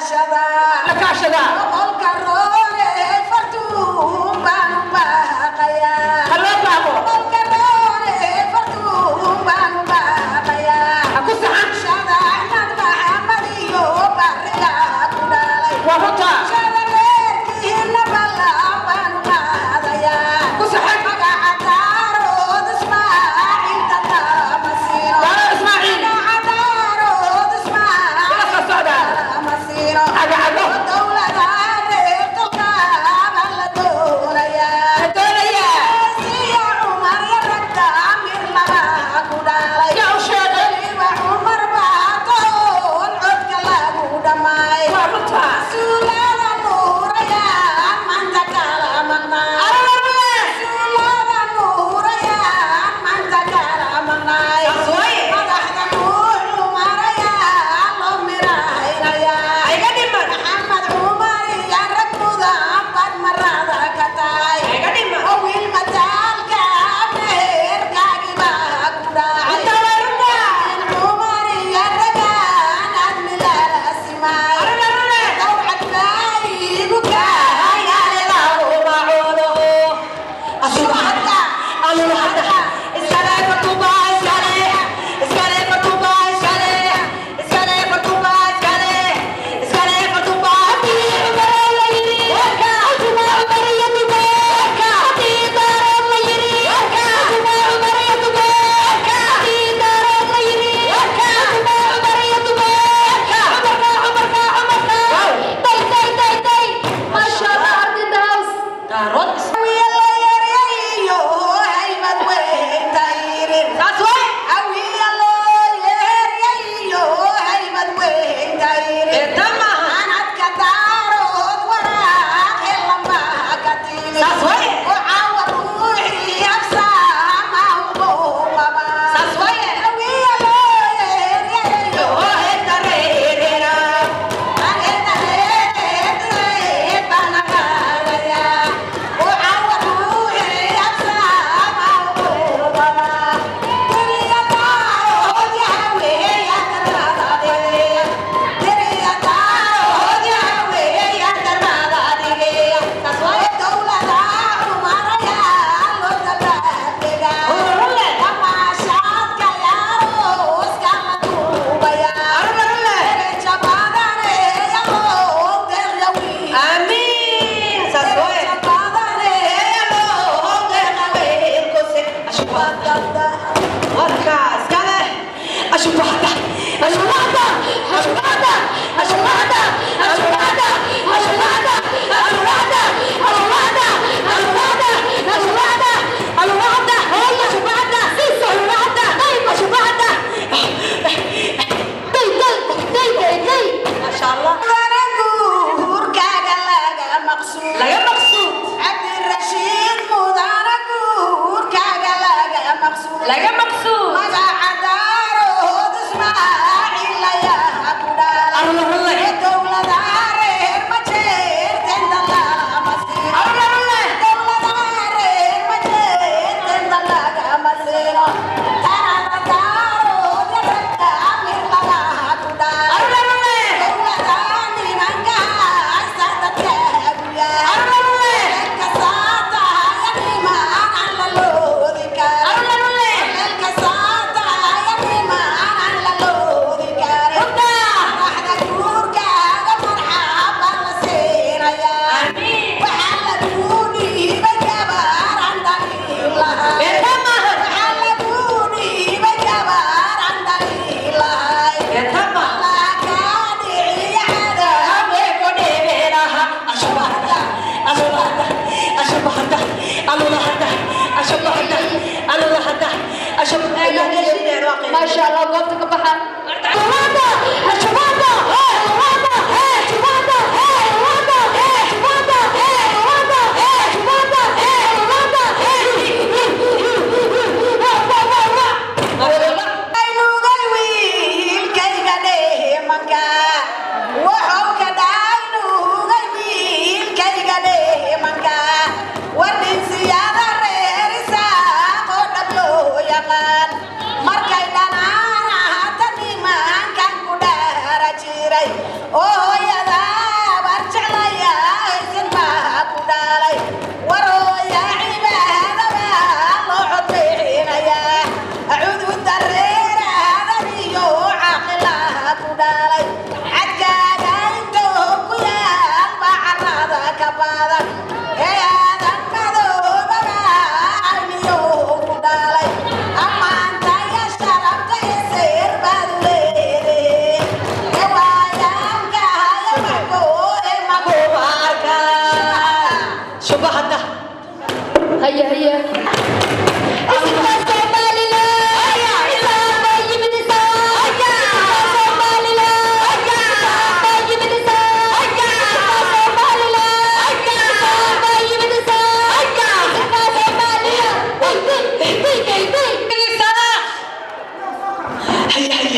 Kaashada. La kaashadaa. Boqolka roore fartuun baan u baaqayaa. Ha loo baaqo. Boqolka roore fartuun baan u baaqayaa. Ha ku saxan. Shada Axmed Maxamed iyo bariga ku dhalay. Waa runtaa. Shada reerkiina ballan baan u qaadayaa. Ku saxan. Magaca Daarood Ismaaciil dadama siino. Daarood Ismaaciil. Magaca Daarood Ismaaciil Ila soo socdaa. dadama siino. Cago cago. Dowlada reer tolkaaba la doonayaa. La doonayaa. Siya Cumar ya ragga Amir laba ku dhalay. Yaa u sheegay. Weliba Cumar baa toon codka lagu dhammaay. Waa runtaa. Suulada nuurayaan maanta kala maqnaay. Arararare. Suulada nuurayaan maanta kala maqnaay. Saas waaye. Madaxda Nuux Cumarayaan loo miraynayaa. Iga dhiman. Maxamed Cumar iyo rag mudan baad marada ka tahay. Iga dhiman. Oo wiil mataalka meherkaagii baa ku dhacay. Runtaa waa runtaa. Cumar iyo ragaan aad milala simaay. Arararare. Dawcad baa iigu kahayaale Uma cuno. Ashubahada. Alulahada. Iskale fartuba iskale. Iskale fartuba iskale. Iskale fartuba iskale. Iskale fartuba. Haddii Cumar la yiri. Warka. Haddii Cumar iyo Dubai. Warka. Haddii Daarood la yiri. Warka. Haddii Cumar iyo Dubai. Warka. Haddii Daarood la yiri. Warka. Haddii Cumar iyo Dubai. Warka. Cumarka, Cumarka, Cumarka. Day day day day, maasha Allah, ardi in the house. Daarood. Awiya loo yeerayo haymad weyn tayrin. Saas waay. Awiya loo yeerayo haymad weyn tayrin. Eeta maaha. Anadka Daarood waraaq helan baa ka timid. Saas waaye. Oo caawa ruuxii habsaama ugu qabaa. Saas waaye. Awiya loo yeerayo. Oo heeta reerera. Aneta reer baan qaadayaa. Oo caawa ruuxii habsaama ugu qabaa. Deriya Daarood yahaweeya darmadaadee. Deriya Daarood yahaweeya darmadaadigeya. Saas waaye. Dowlada Cumarayaa loo dabaaldegaa. Ururule. Tamaashaadka yarooska la duubayaa. Arurarule. Amiin. Saas waaye. Warka iskale. Ashubahda. Ashubahda. Ashubahda. Ashubahda. Ashubahda. Ashubahda. Ashubahda. Ashubahda. Ashubahda. Ashubahda. Alwahda. Ashubahda. Alwahda. Ashubahda. Day day day day day. Masha Allah. Guurkaaga laga maqsuud. Laga maqsuud. Cabdirashiid mudana guurkaaga laga maqsuud. Laga maqsuud. Magaca Daarood Ismaaciil ayaa ku dhalay. Arurarule. Dowlada reer Majeertenda lama siino. Arurarule. Dowlada reer Majeertenda lagama siino. Tanada Daarood ragga Amir laga ku dhalay. Arurarule. Dowlada nimanka haysta dadka guyaa. Arurarule. Dadka saataya niman aan la loodi karin. Arurarule. Dadka saataya niman aan la loodi karin. Runtaa. Madaxda guurkaaga marxaba la siinayaa. Amiin. Waxaa laguu dhiibay gabar aan dhalin lahay. Beeta maaha. Waxaa laguu dhiibay gabar aan dhalin lahay. Beeta maaha. Allah kaa dhiciya cadaab. Ashubahda. Ashubahda. Ashubahda. Alulahda. Ashubahda. Alulahda. Ashubahda. Maasha Allah, goobta ka baxa. Alwahda. Ashubahda. Alwahda. Ashubahda. Alwahda. Ashubahda. Alwahda. Ashubahda. Alwahda. Aynugay wiilkayga dheemanka. Wuxuu ka dhaynugay wiilkayga dheemanka. War dhinsiyada reer Isaaq oo dhab loo yaqaan. Markay dhanaan ahata niman Haye haye. Isirka Somaliland, Isaaq baa yimid Isaaq. Isirka Somaliland, Isaaq baa yimid Isaaq. Isirka Somaliland, Isaaq baa yimid Isaaq. Isirka Somaliland, day day day day day.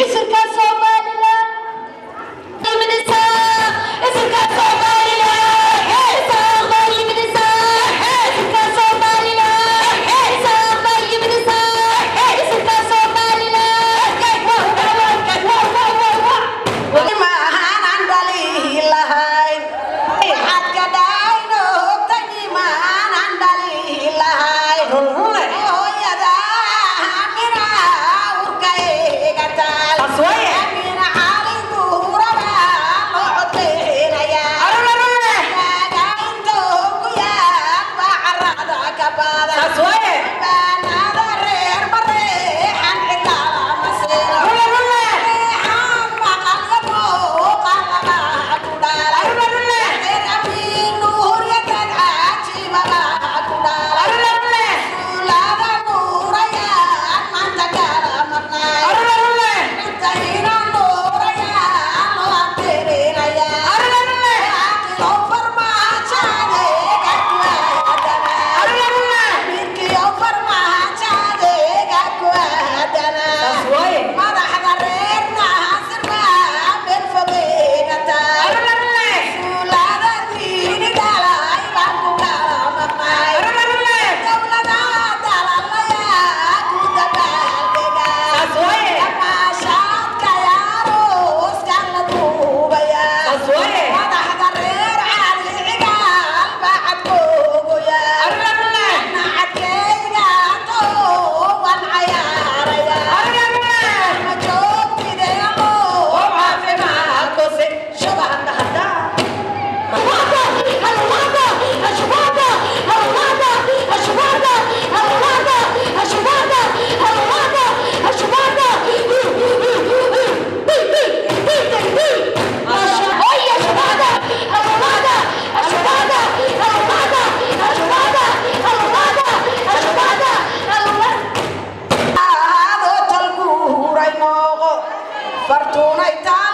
Isirka Somaliland, yimid Isaaq. Isirka Somaliland, Isaaq baa yimid Isaaq. Isirka Somaliland, Isaaq baa yimid Isaaq. Isirka Somaliland, wah wah wah wah wah wah. Maanan dhalihi lahayn waxaad ka dhayno tani maanan dhalihi lahayn hooyada amina urkayga taal amina cali guuraba loo codbeenaya inta ku yaal baa carada ka badan baanada reer mareexan cidlala ma siino reexan maqalyo muuqalaba ku dhalay reer amiin nuuryadad caajibaba ku dhalay suulada nuurayaan maanta kala maqnay intayna nuurayaan loo abtirinayaa aqilo farmaajadeega ku aadana mirkiyo farmaajadeega ku aadana madaxda reer naasir baa meel fogeyga taal suulada diini dhalay baan ku kala maqnay dowlada dalalayaa ku dabaaldega damaashaadka yaaruuskan la duubaya madaxda reer cali cigaal baa cadkoogoya nacadkayga tooban cayaaraya ma joogtideemo caafimaadkose الشبابة الوعدة الشبابة الوعدة الشبابة الوعدة الشبابة بي بي بي بي بي هيا شبابة الوعدة الشبابة الوعدة الشبابة الوعدة الشبابة الوعدة. Aadoo talguuray nooqo fartuunay taal.